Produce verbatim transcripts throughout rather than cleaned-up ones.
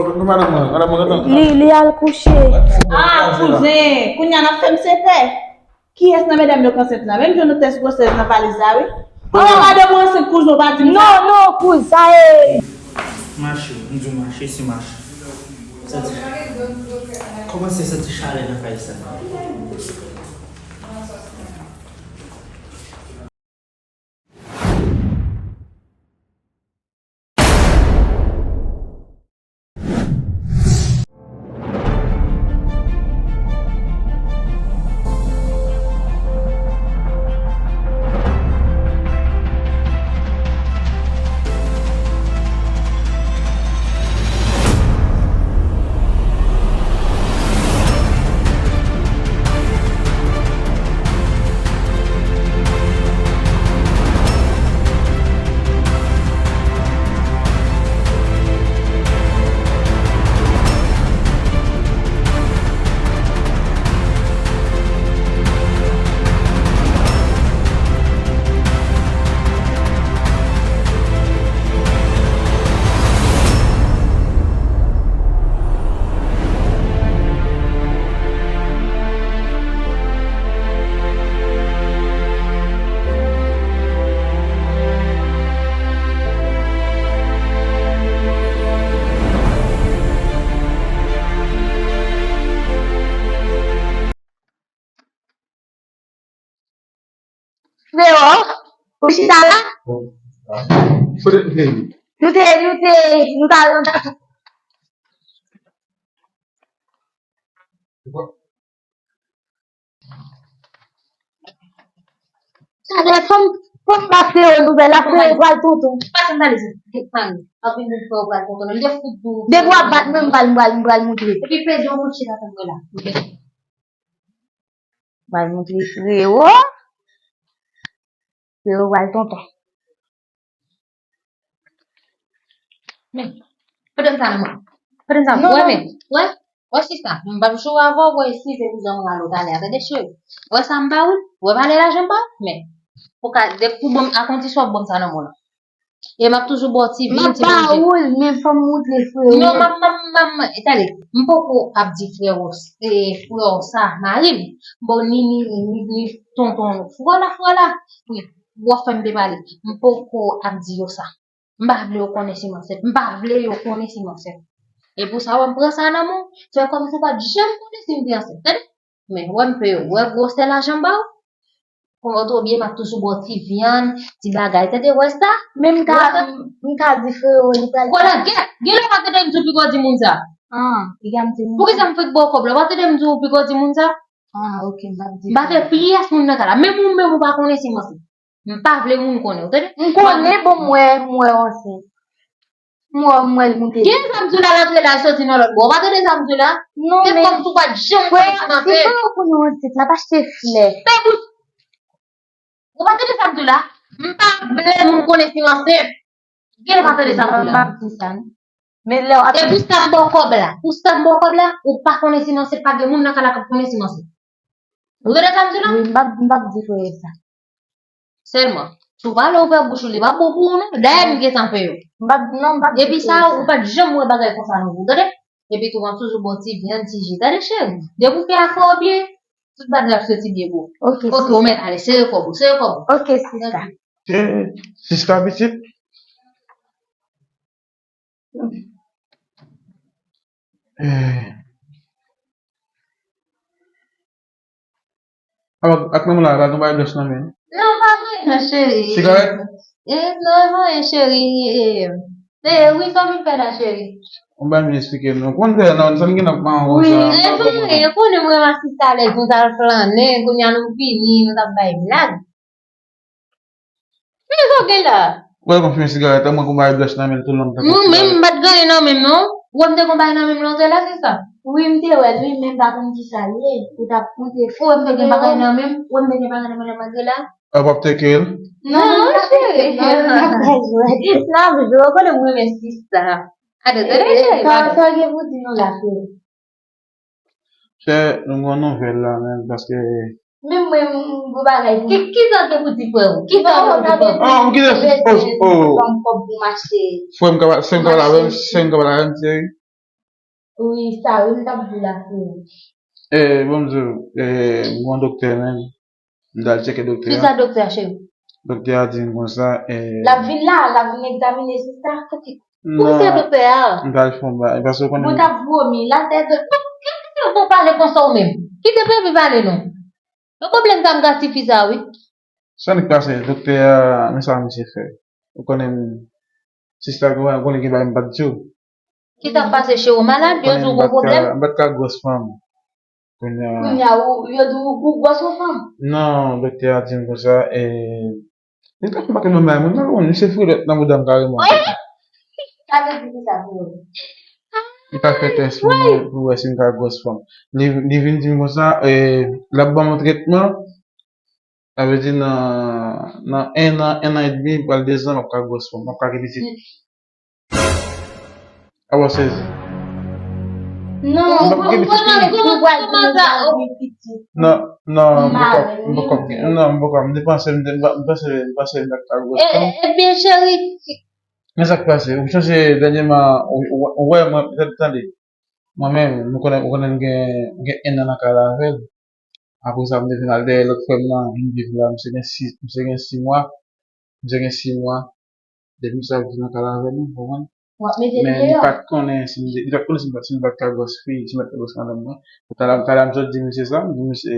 Nou madanm mwen, madanm mwen gentan. Li, li al kouche. Ah, kouzen, kounye a n ap fè m sentè. Kiyès nan medam yo k ansent la? Menm jan nou tès gwosès nan valiz la, wi. Kòman madanm ou ansent, kouzen, ou pa di m sa? Non, non, kouzen, sa e. Mache, m di w mache, se mache. Santi, kòmanse santi chalè nan kay sa. Frewo, ou chita la? Kote nou te ye? Nou te, nou te, nou ta, nou ta. Talè, fò m, fò m ba Frewo nouvèl la, Frewo pral tonton. Pase m pale, se, se, pa nou. Ap vin di Frewo pral tonton. Li te fout di w. Depi w ap bat mwen, m pral, m pral, m pral montre. Epi peze yon kout chita tann mwen la. Pral montre Frewo. Frewo pral tonton. Men, pandan m sa nan mwen. Pandan m sa, non, wè, non, men, wè, wè, sista, m p ap joure avè w, wè, eskize pou jan m rale w talè a, tande, cheri. Wè sa m ba ou, wè valè lajan m ba ou, men, pou ka, de, pou ban m, akonti swa ban m sa nan mwen la. E m ap toujou ba w ti vin, ti manje. M ap ba ou l, men fò m montre Frewo. Non, m ap, m ap, m ap, tande, m poko ap di Frewo, e, Frewo sa, mari m, bon, ni, ni, ni, ni tonton, Frewo la, Frewo la, wi, w ap fè m depale. M poko ap di yo sa. M pa vle yo konnen si m ansent. M pa vle yo konnen si m ansent. E pou sa, w ap pran sa nan men w, fè kòmsi w pa t janm konnen si m te ansent. Tande? Men, wè m peye w, wè gwosè lajan m ba w. Kòman w oubyen m ap toujou ba w ti vyann, ti bagay. Tande, wè sa? Men m ka, m ka di Frewo, li pral. Kola, gen, gen lè w pa tande m di w piko di moun sa. Ah, li ka m di moun. Poukisa m fèk ba w kòb la? W pa tande m di w piko di moun sa? Ah, ok, m p ap di. M pa fè pyès moun nan kay la. Menm ou menm ou pa konnen si m ansent. M pa vle moun konnen, ou tande? M konnen, bon, m wè, m wè w ansent. M wè, m wè l moute. Gen sa m di w la, l antre la, l soti nan lòt bò. Ou pa tande sa m di w la? Non, men se kòmsi w pa t janm konnen si m ansent. Frè, si frè w konnen w ansent, l ap achte flè. Fè bouch. Ou pa tande sa m di w la? M pa vle moun konnen si m ansent. Gen lè w pa tande sa m di w la? M p ap di sa, non. Men lè w ap. E pou sa m ba w kòb la? Pou sa m ba w kòb la? Ou pa konnen si m ansent, pa gen moun nan kay la k ap konnen si m ansent. Ou tande sa m di w la? Wi, m p ap, m p ap di frè sa. Sèlman, si w pale, ouvè bouch ou, li p ap bon pou ou, non. Dayè, m gentan fè yo. M p ap, non, m p ap di frè sa. Depi sa, ou pa t janm wè bagay konsa nan vi w, tande? Epi tou, w ap toujou ba w ti vyann, ti ji. Tande, cheri. Depi w fè afè w byen, tout bagay ap soti byen pou ou. Ok, sista. Ok, ou mèt ale, sere kòb ou, sere kòb ou. Ok, sista. Ok. Eh, sista pitit. Eh. Ak, ak manman la, pa gen bagay dous nan men. Non, pa gen, non, cheri. Sigarèt? Eh, non, e pa anyen, cheri. Eh, eh, wi, sa w vin fè la, cheri? Ou ba m esplike m non. Konn fè non, sa m gen nan manman konsa. Wi, e pa anyen, ou konnen mwen renmen sista lè nou t al flannen, kounye a nou vini, nou t ap bay blag. Men sa w gen la? Ou wè l konn fimen sigarèt, mwen konn bay dwèch nan men l tou long. Mwen menm, m pa t gen anyen nan men m, non. Ou wè m te gen bagay nan men m lontan la, se sa? Wi, m te wè l, wi, men m pa konn kisa l ye. Ou t ap montre. Ou wè m te gen bagay nan men m? Ou wè m te gen bagay nan men m, malgre la? Ou p ap teke l? Non, non, cheri. N ap jwe. N ap jwe. Ou konnen m renmen sista. Ade, tande, cheri. Sa, sa w gen pou di nou la, cheri? Chè, nou gen yon nouvèl la, men, paske. Men mwen, m, m, bon bagay. Ki, ki sa w gen pou di frè w? Ki sa w gen pou di frè w? Ah, m kite, oh, oh. Ban m kòb pou mache. Frè m ka pa, sè m ka pa la, sè m ka pa la, cheri. Wi, sa wi, m t ap di w la, freo. E, bon, m di w, e, m gon doktè, men. M t al tcheke doktè a. Kisa doktè a, cheri? Doktè a di m konsa, e, l ap vin la, l ap vin egzamine sista. Pou kisa doktè a? M t al fè yon bagay, paske w konnen. Mwen t ap vomi, la tèt. Kite pou pale konsa ou menm. Kite bebe pale non. Yon pwoblèm sa m ka tifi sa, wi. Sa n k pase, doktè a, men sa misye fè. Ou konnen, sista, ou konnen gen bagay m pa t di w. Ki sa k pase, cheri, ou malad, yo di w gon pwoblèm? M pa t ka gwòs fanm. Kounye a. Kounye a, ou, yo di w ou gwòs yon fanm? Non, doktè a di m konsa, e, li t ap fè m pake nan bagay, mwen, mwen pa konn, misye foure dwèt nan bouda m kareman. Sa vle di kisa, freo? Li t ap fè tès pou mwen, pou wè si m ka gwòs fanm. Li, li vin di m konsa, e, l ap ban mwen tretman, sa vle di nan, nan en an, en an edmi, pral de zan, m ap ka gwòs fanm, m ap ka gen pitit. Awa, sezi. Non, ou pral gen pitit. Ou pral gen pitit. Non, non, m poko, m poko gen. Non, m poko, m te panse, m te, m panse, m panse m t ap ka gwòs fanm. Ebyen, cheri. Men sa k pase, ou sonje dènyèman, ou, ou, ou wè mwen, tande, mwen menm, nou konnen, ou konnen m gen, m gen en an nan kay la avè l. Apre sa, m te vin al dèyè lòt frè m nan, vin viv la, misye gen sis, misye gen sis mwa, misye gen sis mwa, depi misye ap viv nan kay la avè nou, w konprann? Men li pa t konnen si m te, li pa t konnen si m pa t, si m pa t ka gwòs fi, si m pa t ka gwòs madanm mwen. Talè, talè m sot di misye sa, m di misye,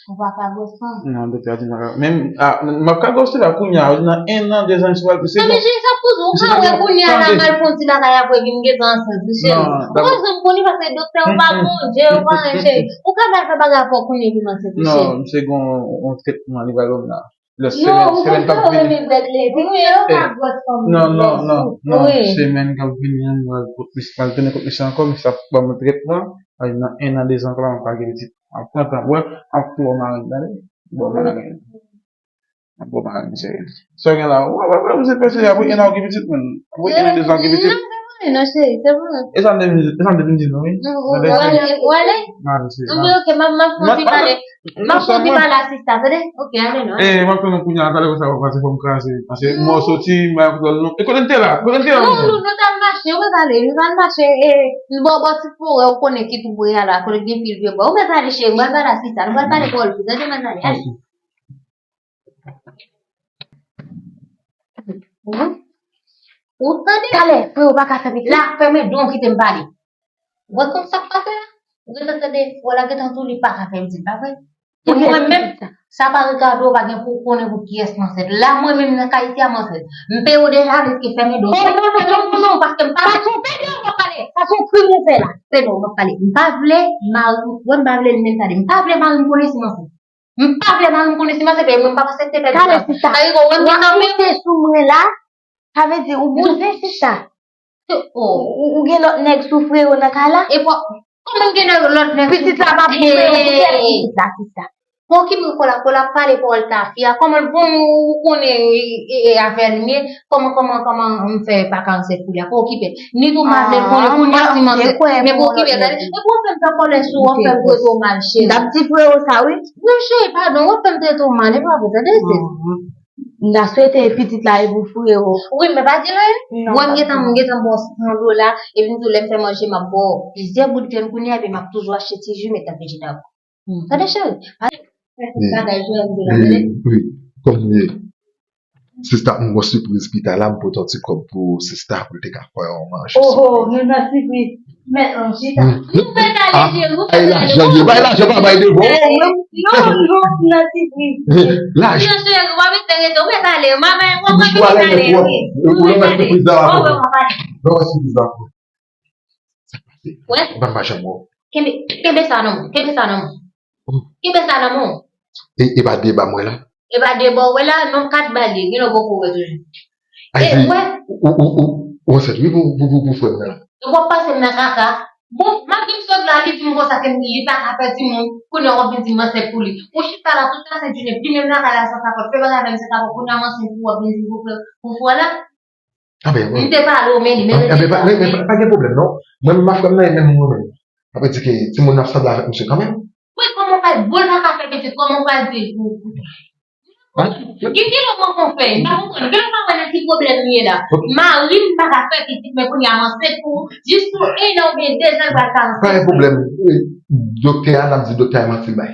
ou pa ka gwòs fanm? Non, doktè a di m pa ka. Men, a, m ap ka gwòs fi la kounye a, nan en an, de zan, misye pral plis. Non, men cheri, sa kouz ou ka wè kounye a la, m al fè yon ti bagay apre vin gentan ansent, wi, cheri. Ou pa janm konnen paske doktè ou pa Bondye, ou pa anyen, cheri. Ou ka mal fè bagay apre kounye vin ansent, wi, cheri. Non, misye gon yon tretman li pral ban m la. Lè semèn, semèn k ap vini. Non, non, non, non. Semèn k ap vini an, mwen al kot misye, mwen al tounen kot misye ankò, misye ap ban mwen tretman. Ay, nan en an, de zan ankò la, mwen pa gen pitit. Ap pran tan, wè, ap fè w marenn, tande? Bon, marenn. Ap bon, marenn, cheri. Sa gen la, w ap, w ap, w ap, se pase, apre en an, w gen pitit, mwen. Apre en an, de zan, w gen pitit. Non, se vre, non, cheri, se vre. E sa m te vin, e sa m te vin di nou, wi. Wale, wale. Mwen, ok, m ap, m ap fè yon ti pale. M ap fè yon ti pale a sista, tande? Ok, ale non. E, m ap tann nou kounye a, talè konsa, w ap pase fò m kraze. Paske mwen soti, m pa konn non. E kote n te la? Kote n te la? Non, nou, nou t al mache, ou mèt ale, nou t al mache, e, bò, bò ti forè, ou konnen ki tou pre a la, kote gen pil vye bò. Ou mèt ale, cheri, m pral pale a sista, nou pral pale pawòl pi, tande, mèt ale, ale. Ou tande? Talè, frè, ou pa ka fè pitit. La, fèmen don, kite m pale. Ou wè kòm sa k pase la? Ou gentan tande, frè la gentan di w li pa ka fè pitit, pa vre? E mwen menm, sa pa regade w, pa gen pou w konnen pou kiyès m ansent. La, mwen menm nan kay isi a, m ansent. M peye w deja, riske fèmen don. Oh, non, non, non, non, non, paske m pa... Sa se yon pede w ap pale. Sa se yon krim ou fè la. Se non, m ap pale. M pa vle mari m, wè m pa vle li menm tande. M pa vle mari m konnen si m ansent. M pa vle mari m konnen si m ansent, e mwen m p ap aksepte pèdi sa. Talè, sista. Sa vle di w wè m gentan moute sou mwen la. Sa vle di ou bouzen, sista. Ou, ou, ou gen lòt nèg sou frè w nan kay la? E kò-, kòman m gen lòt nèg sou frè w? Pitit la pa pou mwen, pou kiyès pitit la, sista? Bon, ki mwen kò la, kò la pale pawòl tafya. Kòman l bon, ou konnen, e, e, e, afè l ye? Kòman, kòman, kòman m fè pa ka ansent pou li a? Pa okipe. Ni tou m pa vle l konnen kounye a si m ansent. Men pa okipe, gade. E pou w fè m fè kòlè sou ou, w ap fè m trete w mal, cheri. M t ap di frè w sa, wi. Non, cheri, padon, w ap fè m trete w mal, e pa vre, tande, se. M ta swete pitit la e pou frè w. Wi, men pa di l anyen. Wè m gentan, m gentan ba w san dola, epi m di w lè m fè manje, m ap ba w plizyè bout grenn kounye a, epi m ap toujou achte ti ji, met nan frijidatè. Tande, cheri. Bagay jwè m di la, tande. Wi, kòm m ye. Sista, m gon sipriz pita la, m pote yon ti kòb pou sista pou l te ka fè yon manje. Oh, oh, men nan sipriz. Mèt lan chita. Nou mèt ale, cheri, nou mèt ale. Bay lajan, bay lajan, pa bay devan. Non, non, nan sipriz. Lajan. Non, cheri, w ap rete, rete, w mèt ale. Mama, w ap rete ale, wi. Nou mèt ale. Ou wè, w ap ale. Sa pase. Wè. Ou pa janm wè. Kenbe, kenbe sa nan men w. Kenbe sa nan men w. Kenbe sa nan men w. E, e pa de ba mwen la. E pa de ba w wè la, non kat ba l ye. Gen lè w poko wè toujou. Ay, e, wè. Ou, ou, ou, ou ansent, wi, pou, pou, pou, pou frè m nan. Ou p ap pase m nan kaka. Bon, mari m sot la, li di m konsa ke li pa ka fè timoun. Kounye a w ap vin di m ansent pou li. Ou chita la tout lasent jounen, plimen m nan kay la san kapòt, fè bagay avè m san kapòt. Kounye a m ansent pou w ap vin di pou frè, pou frè la. Anben, m te pale w, men li, men rete sa. Anben, pa, men, men pa, pa gen pwoblèm, non. Mwen menm ak frè m nan, e menm mwen menm. Sa vle di ke timoun nan ap sanble avèk misye kanmenm. Wi, kòman w pral, bon, l pa ka fè pitit, kòman w pral di l pou, pou... Gen kilè mwen konn fè, m pa konprann. Kilè w pa wè nan ki pwoblèm li ye la. Mari m pa ka fè pitit, men kounye a m ansent pou jis pou en an oubyen de zan l pral ka ansent. Pa gen pwoblèm. Doktè a, n ap di doktè a manti l bay.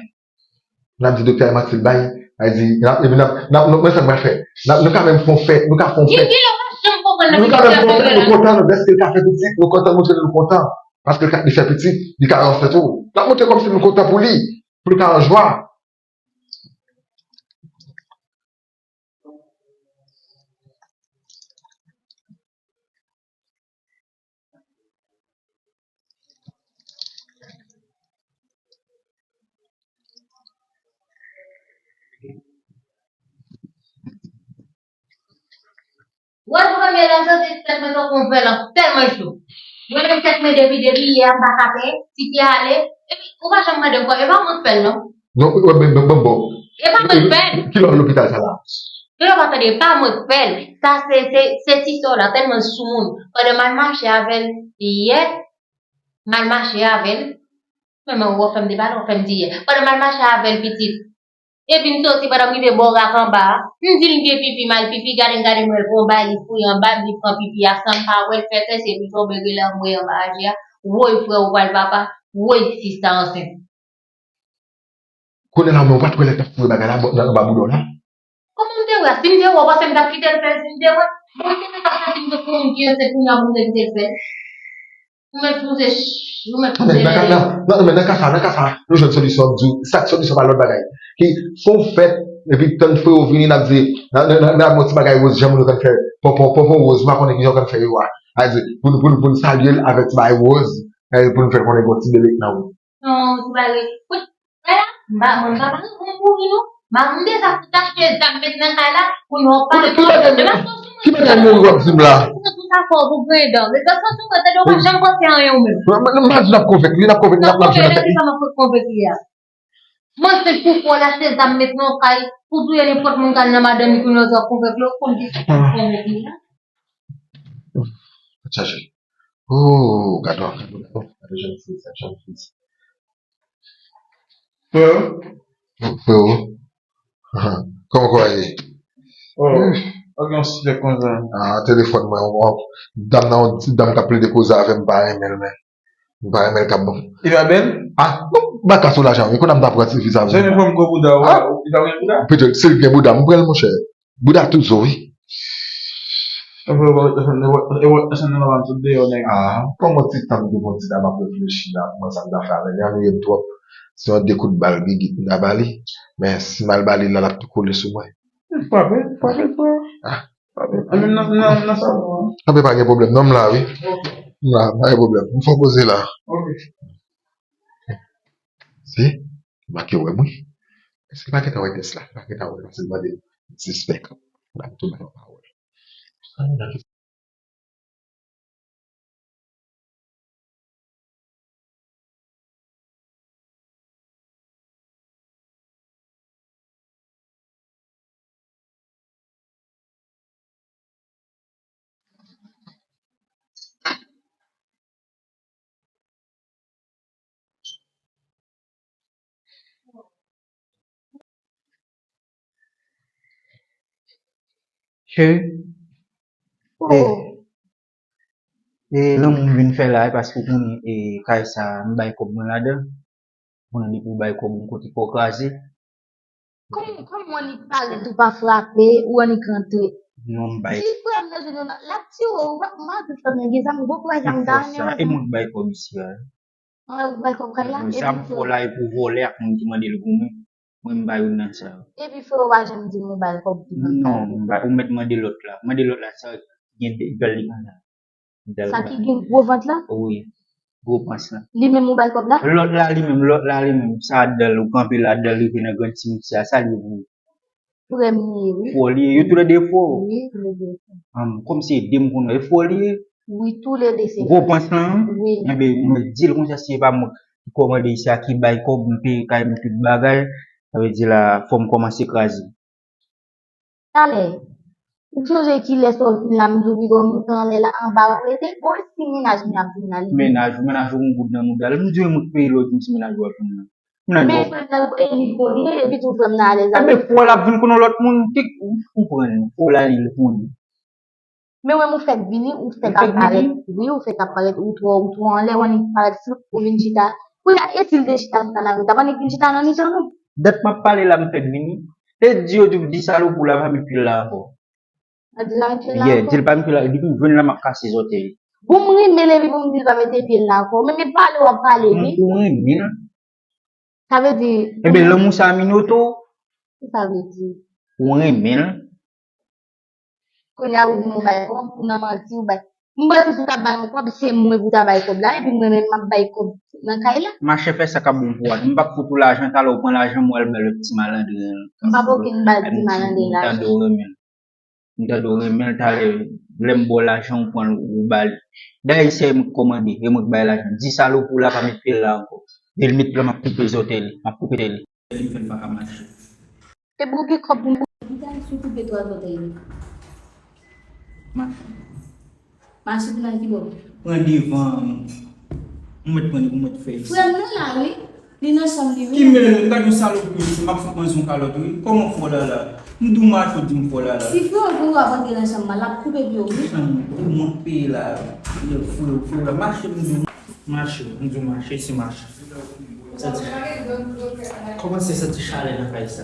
N ap di doktè a manti l bay. Ay di, n ap, epi n ap, n ap, nou, men sa n pral fè. N ap, nou ka menm fè yon fèt, nou ka fè yon fèt. Kilè w pa janm konprann nan ki pwoblèm la. Nou ka menm fè yon fèt, nou kontan, nou, dèske l ka fè pitit, nou kontan montre nou kontan. Paske l ka, li fè pitit, li ka ansent tou. N ap montre kòmsi nou kontan pou li, pou li ka an jwa. Wòz premye la soti tèt mwen tankou yon vè lan, tèlman cho. Mwen menm tèt mwen depi, depi yè m pa ka fè, ti pye ale. Epi ou pa janm mande m kòb, e pa mwen k fè l non. Non, wè, men, men, men, bon. E pa mwen k fè l. Kilè w al lopital sa la? Kilè w pa tande, e pa mwen k fè l. Sa se, se, se ti sè w la, tèlman l soumoun. Pandan m al mache avè l yè, m al mache avè l. Men, men, w fè m depale, w fè m di yè. Pandan m al mache avè l pitit. Epi m soti pandan m rive bò rak anba a, m di l m gen pipi, m al pipi, gade m gade m wè l gon bagay li fouye anba m, li pran pipi a san m pa wè l, fè sèche epi tonbe rele anmwe anba a je a, woy frè ou pral papa, woy sista ansent. Kounye a la, men ou pa t wè lè l t ap fouye bagay la bò, nan, anba bouda w la? Kòman m te wè a? Si m te wè, w panse m t ap kite l fè l si m te wè? Bon, m te fè sa, si m te fè yon moun ki ansent kounye a pou m te kite l fè l? Ou mèt pouse, ou mèt pouse. Men nan ka, nan, nan, men nan ka sa, nan ka sa, nou jwenn solisyon, m di w, sa k solisyon pa lòt bagay. Ki fè yon fèt, epi tann frè yo vini, n ap di, nan, nan, nan, nan yon ti bagay woz, jan moun yo konn fè, ponpon, ponpon woz, m pa konnen kijan yo konn fè yo a. A di, pou nou, pou nou, pou nou salye l avèk ti bagay woz, e pou nou fè l konnen gen yon ti belek nan wout. Non, ti bagay. Wi, frè a, m pa, mwen m pa pare pou m kouri non. M a, m deja fout achte zam met nan kay la, kounye a w ap pale. Ki bagay, ki bagay mouri w ap di m la? Tout sa fò pou griyen dan. Men gason sou mwen, tande w pa janm panse anyen ou menm. M a di n ap konvenk li, n ap konvenk li, n ap, n ap jwenn nan tèt li. Sa m ap konvenk li a. Mwen se pou fò l achte zam met nan kay, pou touye nenpòt moun k al nan madanm li kounye a w ap konvenk li, ou konn ki sa w ap konvenk li a. Tèt chaje. Oh, gade, gade, gade, gade, jèn fi sa, jèn fi sa. Freo? Freo. Kòman kò a ye? Oh, pa gen yon sijè konsa. Ah, telefòn mwen, yon, yon dam nan, yon ti dam k ap plede koze avè m, m pa renmen l, men. M pa renmen l k ap bon. Li pa bèl? Ah, non, m pa ka sou lajan, wi, kounye a m ta pran ti vi sa. Se yon fanm gwo bouda, ou, li pa gen bouda? Petèt, si l gen bouda, m pran l, monchè. Bouda tou zo, wi. Ah, pran yon ti tan pou yon ti dam ap reflechi la, pou mwen sa m ta fè avè li, annuiye m twòp. Se yon de kout bal gigit m ta ba li. Men si m al ba li la, l ap tou kole sou mwen. Frape, frape, frape. Ah. Frape. Anben, nan, nan, nan sa bon. Anben, pa gen pwoblèm, non, m la, wi. M la, pa gen pwoblèm. M fò poze la. Ok. Se, m pa ke wè m, wi. Èske pa gentan wè tès la? Pa gentan wè l, paske l mande m sispèk. L ap tou bay yon pawòl. Cheri, e, e lanmou m vin fè la, e paske ou konnen, e, kay sa, m bay kòb mwen ladan. Ou konnen depi ou bay kòb, yon kote fò w kraze. Kòman, kòman w annik parèt ou pa frape, ou annik rantre? Non, m bay. Si frè m nan jounen an, l ap tiye w, ou pa, m pa di frè m nan gen zam, gwo kouraj la m ta renmen wè. E mwen k bay kòb isi a. An, ou bay kòb kay la? Sa m fè w la e pou vòlè ak moun ki mande l goumen. Mwen m pa youn nan sa yo. Epi frè w pa janm di m ou ba l kòb tou. Non, m pa, ou mèt mande lòt la. Mande lòt la sa gen de, bèl li konsa. Sa ki gen gwo vant la? Wi. Gwo pans la. Li menm ou ba l kòb la? Lòt la li menm, lòt la li menm. Sa dan l, ou kanpe ladan l, rive nan grann simityè a, sa li ye pou ou? Frè m li ye, wi. Frè w li ye, yo toulède frè w? Wi, toulède frè. Kòm se de m konn wè, e frè w li ye? Wi, toulède se frè. Gwo pans lan? Wi. Enben, mwen di l konsa, si e pa mwen ki kòmande isi a, ki bay kòb, m peye kay m, tout bagay, sa vle di la, fò m kòmanse kraze. Talè, ou sonje kilès ou vin la, m di w pi gwo moute anlè la, anba w ap rete, bon, si mennaj mwen ap vin la, li. Mennaj ou, mennaj ou gon goud nan mouda l, m di w e mwen k peye lòt moun, si mennaj ou ap vin la. M nan Men bon. Frè m nan e li konnen, epi tou frè m nan alèz avè. Ebyen, fò l ap vin konnen lòt moun, ki ou konprann, fò l ale li konnen. Men wè, ou fèk vini, ou fèk ap parèt. Wi, ou fèk ap parèt, ou twò, ou twò anlè, ou annik parèt flou, ou vin chita. Kounye a, e si l te chita, chita nan mitan, annik vin chita nan mitan nou. Dat m ap pale la, m fèk vini. E di yo tou, di salopou la pa met pye l la ankò. A di l pa met pye l la ankò? Yeah, di l pa met pye l la, depi m jwenn la, m ap kase zòtèy li. Bon, m renmen l, epi pou m di l pa mete pye l la ankò. Men, men pale, w ap pale, wi. Ou renmen l? Sa vle di. Ebyen, lanmou sa a minoto. Ki sa vle di? Ou renmen l? Kounye a ou di m ou bay kòb, ou nan manti, ou bay. M panse si w t ap bay yon kòb, se mwen pou w ta bay kòb la, epi mwen menm m ap bay kòb nan kay la. Machè, fè sa k ap bon pou ou. M p ap fout ou lajan, talè ou pran lajan m, ou al bay lòt ti malandren an. M p ap okenn bal ti malandren lajan. M tande w renmen l. M tande w renmen l, talè lè m ba w lajan, ou pran l, ou ba li. Dayè se mwen k kòmande, e mwen k bay lajan. Di salopou la pa met pye l la ankò. Di l met pye l, m ap koupe zòtèy li, m ap koupe zòtèy li. Li fè l pa ka mache. E pou gen kòb pou m. Li ta sou koupe twa zòtèy li. Mache. Mache pou nan ki bò? Pran devan. Ou mèt pran, ou mèt fè isi. Frè m nan la, wi. Li nan chanm li, wi. Ki mèl, gad yon salopri isi, m ap fout manje yon kalòt, wi. Kòman fò la la? M di w mache, w di m fò la la. Si frè w vre w ap antre nan chanm mwen, l ap koupe pye w, wi. Chanm, ou mont peye la. Yo, frè w, frè w la. Mache, m di w. Mache, m di w mache, se mache. Santi. Kòmanse santi chalè nan kay sa.